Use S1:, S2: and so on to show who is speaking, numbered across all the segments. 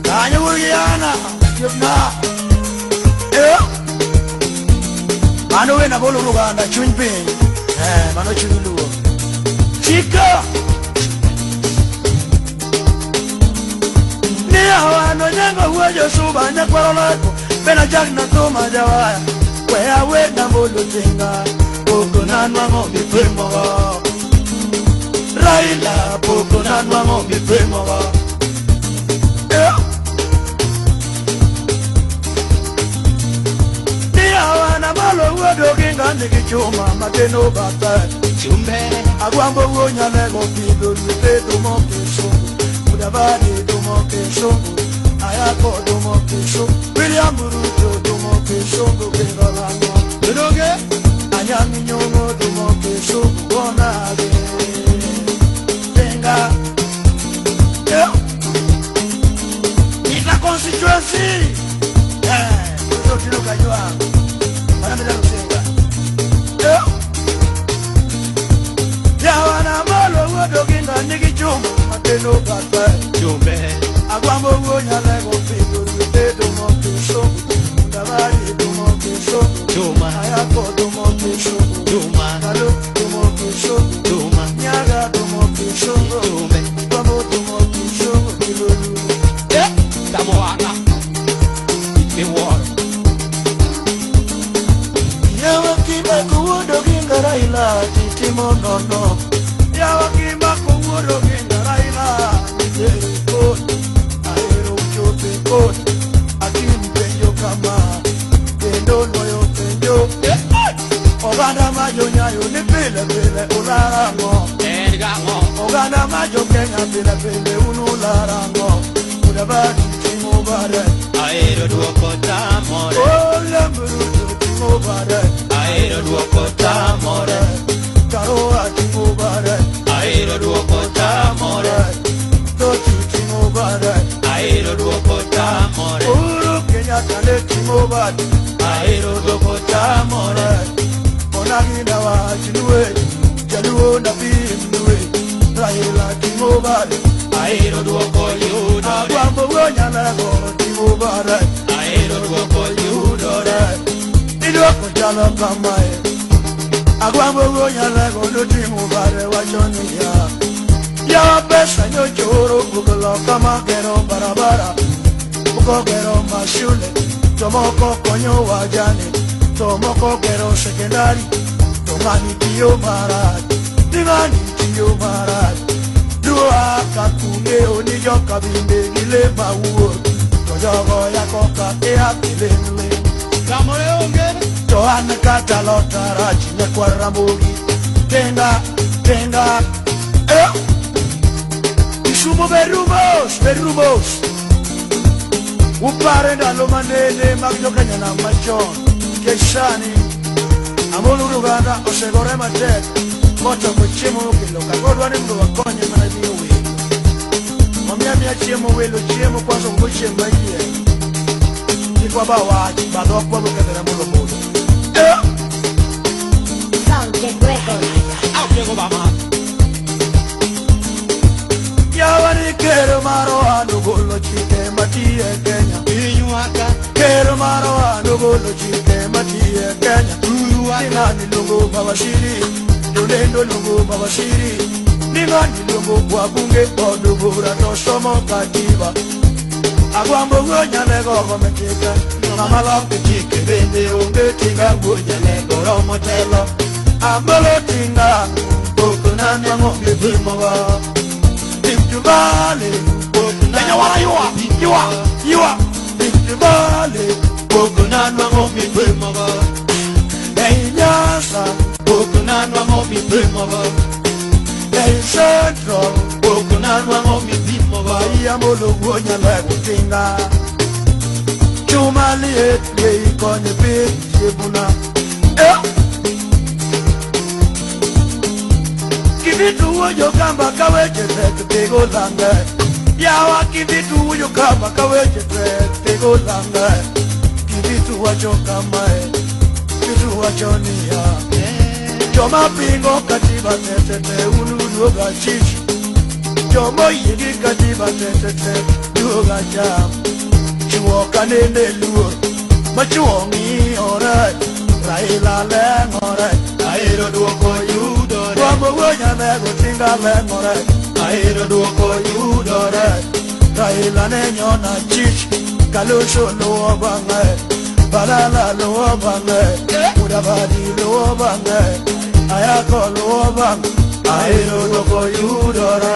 S1: Kanyo wurgiana, yubna. Eh. Mano wena bolo Uganda chuny piny. Eh, mano chuny luo. Chika. Ni awano nyango wuojo suba nyakwaro lako. Bena jak na thuma jawaya. We awe na bolo tinga. Poko nanwang'o mipimogo. Raila poko nanwang'o mipimogo. Eh. Ni awana malo wuodo ginga nigi chuma mateno bathe.
S2: Chumbe.
S1: Agwambo wuo nyalego pidho lwete dumo kisungu. Mudavadi dumo kisungu. Ayako dumo kisungu. William Ruto dumo kisungu kingolango.
S2: Dodoge.
S1: Anyang' Nyong'o dumo kisungu bonade. Tenga. Yeah. Ita constituency. Eh, Ruto tilo kajwa. Mana Rusenga. Yeah. Yawana malo wuodo ginga nigi chuma mateno bathe.
S2: Chumbe.
S1: Agwambo wuo nyalego pidho lwete dumo kisungu. Mudavadi dumo kisungu.
S2: Chuma.
S1: Ayako dumo kisungu.
S2: Chuma.
S1: Kalo dumo kisungu.
S2: Chuma.
S1: Nyaga dumo kisungu.
S2: Chumbe.
S1: Agwambo dumo kisungu kilolu.
S2: Eh. Tamoana. Iworo.
S1: Yawa kimako wuodo ginga Raila titimo nono. Yawa kimako wuodo ginga Raila niteri kot. Ahero chope kot. Atim penjo kama. Kendo loyo penjo. Oganda ma jonyayo ni pile pile ularang'o.
S2: En gang'o.
S1: Oganda ma jo Kenya pile pile un ularang'o. Mudavadi ting'o bade.
S2: Ahero duoko tamore.
S1: William Ruto ting'o bade.
S2: Ahero duoko tamore.
S1: Karua ting'o bade.
S2: Ahero duoko tamore.
S1: Toti ting'o bade.
S2: Ahero duoko tamore.
S1: Uhuru Kenyatta ne ting'o bade.
S2: Ahero duoko tamore.
S1: Onagi wach nue, jaluo na pim nue, Raila ting'o bade.
S2: Ahero duoko yudore.
S1: Agwambo wuo nyalego ting'o bade.
S2: Ahero duoko yudore.
S1: Idwoko chalo kamae. Agwambo wuo nyalego noting'o bade wacho niya. Ya pesa nyochoro loka magero barabara. Moko gero mashule, to moko konyo wajane, to moko gero sekondari, to ng'ani tiyo marach, ni ng'ani tiyo marach. Luo ka kung'eyo ni joka binde gile mawuor, to jogo yako ka ia kiling'ling'.
S2: Tamore onge.
S1: To an kata lota rach nyakwar Ramogi, tenga, tenga, eh! Kisumu berumos, berumos. Upare ndalo manene mag jokenya nam machon. Nikech sani Amolo Uganda osegore matek mochoko chiemo okelo ka kodwa ni mondo wakonye mana miyo welo. Omiya miya chiemo welo chiemo kwanza ongo chieng' mayieng'. Kik waba wach ba dhokwa bokethore Amolo Molo. Eh!
S3: Soundcheck Records.
S2: Aokiego bama.
S1: Yawa ni ker mar ohand ogolo chike matiyo e Kenya.
S2: Inywaka.
S1: Ker mar ohand ogolo chike matiyo e Kenya.
S2: Uruwaka.
S1: Ni ng'ani luongo mawasiri, jolendo luongo mawasiri. Ni ng'ani luongo wabunge od bura to somo katiba. Agwambo wuo nyalego ogo chike, ng'ama loko chike bende onge tinga wuo nyalego romo telo. Amolo tinga, pok nanwang'o mipimogo. Rift Valley, Kenya wara yua, yua, yua. Rift Valley, pok nanwang'o mipimogo. Ei Nyanza,
S2: Pok nanwang'o mipimogo.
S1: ei Central,
S2: Pok nanwang'o mipimogo.
S1: Amolo wuo nyalego tinga. Chuma liet yei konyo piny chiebuna. Eh! Kivitu wuoyo kamba ka weche tek tigo lange. Yawa kivitu wuoyo kamba ka weche tek tigo lange. Kivitu wacho kamae, kivitu wacho niya. Joma pingo katiba tetete unu duoga chich. Joma oyie gi katiba tetete duoga cham. Chuo kanene luor machuo ng'iyore. Raila leng'ore.
S2: Ahero duoko yudore.
S1: Agwambo wuo Nyalego Tinga leng'ore.
S2: Ahero duoko yudore.
S1: Raila ne nyona chich. Kalonzo luwo bang'e. Balala luwo bang'e. Mudavadi luwo bang'e. Ayako luwo bang'e.
S2: Ahero duoko yudore.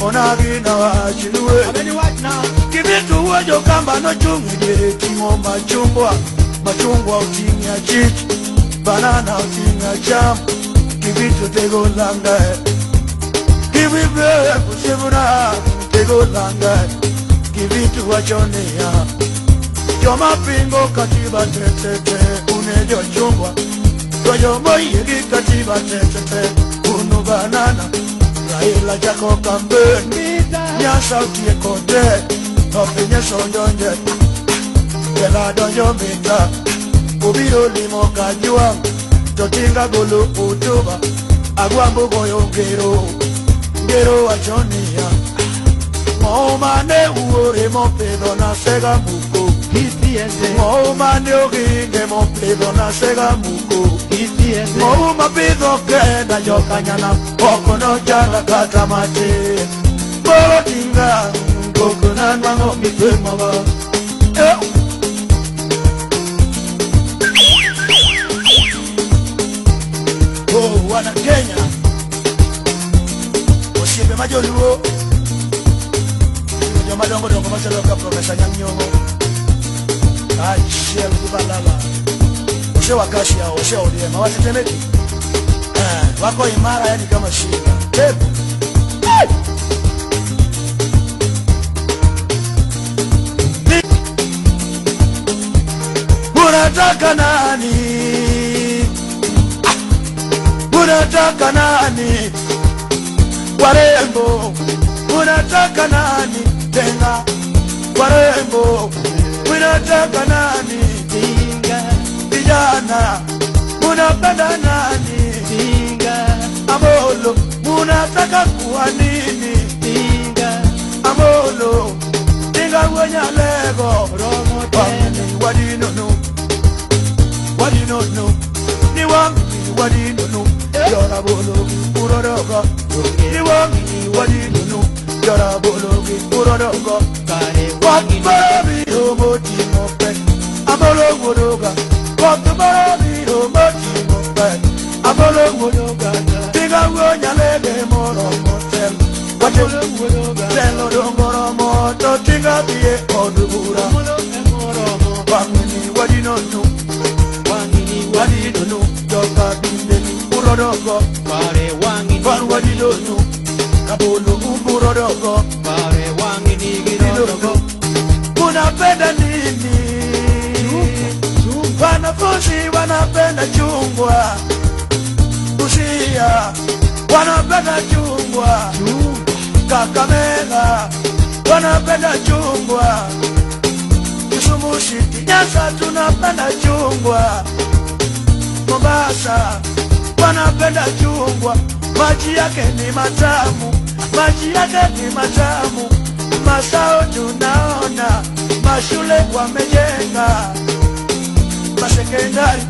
S1: Onagi nawach luwe.
S2: Abeni wachna.
S1: Kibitu wuo jokamba nochung' e diere ting'o machungwa. Machungwa oting'o achich. Banana oting'o acham. Kibitu tego langa. Kibibe kusebuna tego langa. Kibitu wacho niya. Joma pingo katiba tetete une jochungwa. To joma oyie gi katiba tetete unu banana. Raila chako kampen. Nyasa otieko te. To pinye sonjonje. Jela donjo mita. Obiro limo Kajwang'. To Tinga golo hotuba. Agwambo goyo ngero. Ngero wacho niya. Ng'o mane wuore mopidho na sega muko. Ng'o mane oginge mopidho na sega muko. Ng'o mapidho kenda jokanyana ok nochanda kata matin. Koro Tinga koko nanwang'o mipimogo. Eh. Oh, wana Kenya. Osiepe ma joluo. Joma dongo dongo machalo ka Profesa Anyang' Nyong'o. Kaachiel gi Balala. Osewakashi hao, ose ODM, hawatetemeki. Eh, wako imara yani kama shida. Tepu. Hey! Unataka nani? Unataka nani? Warembo, unataka nani? Tena warembo, unataka nani? Vijana, unapenda nani? Amolo, unataka kuwa nini? Amolo, Tinga wuo Nyalego. Wang'ni wadinono, wadinono, ni wang'ni wadinono, jorabolo gi urorogo. Ni wang'ni wadinono, jorabolo gi urorogo. Koth moro biro moting'o pe, Amolo wuodoga. Koth moro biro moting'o pe, Amolo wuodoga. Tinga wuo Nyalego moromo telo. Telo dong' oromo to Tinga dhi e od bura. Wang'ni wadinono, wadinono, joka bindeni urodogo. Wan wadinono, rabolo umburodogo. Dinono. Unapenda nini? Wanafunzi wanapenda chungwa. Busia wanapenda chungwa. Kakamega wanapenda chungwa. Kisumu City, Nyanza tunapenda chungwa. Mombasa wanapenda chungwa. Maji yake ni matamu, maji yake ni matamu. Masao tunaona, mashule wamejenga, masekondari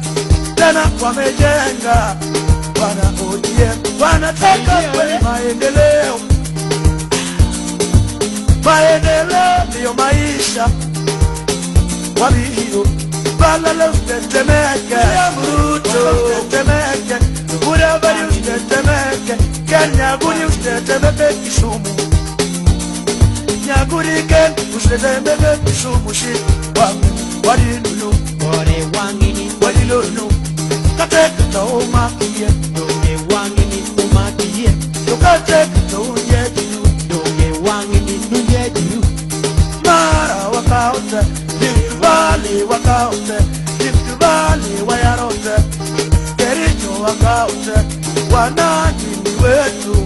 S1: tena wamejenga. Wana ODM wanataka kweli maendeleo, maendeleo ndiyo maisha. Wabiro balala usitetemeke, Ruto usitetemeke, Mudavadi usitetemeke, Kenya guri usitetemeke, Kisumu Nyaguri ken usitetemeke, Kisumu shi wadilulu wadilulu kateka taumakie tukateka taunyejiru mara wakaote Rift Valley wakaote Rift Valley wayarote Kericho wakaote wananchi wetu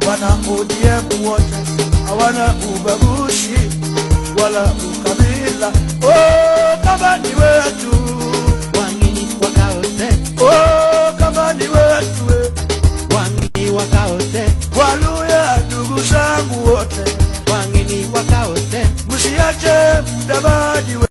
S1: wana ODM wote hawana ubaguzi wala ukabila. Oh, kama ni wetu, oh, kama ni wetu. wanangu wote,
S3: Wang'eni wakawo te.
S1: msiache Mudavadi we.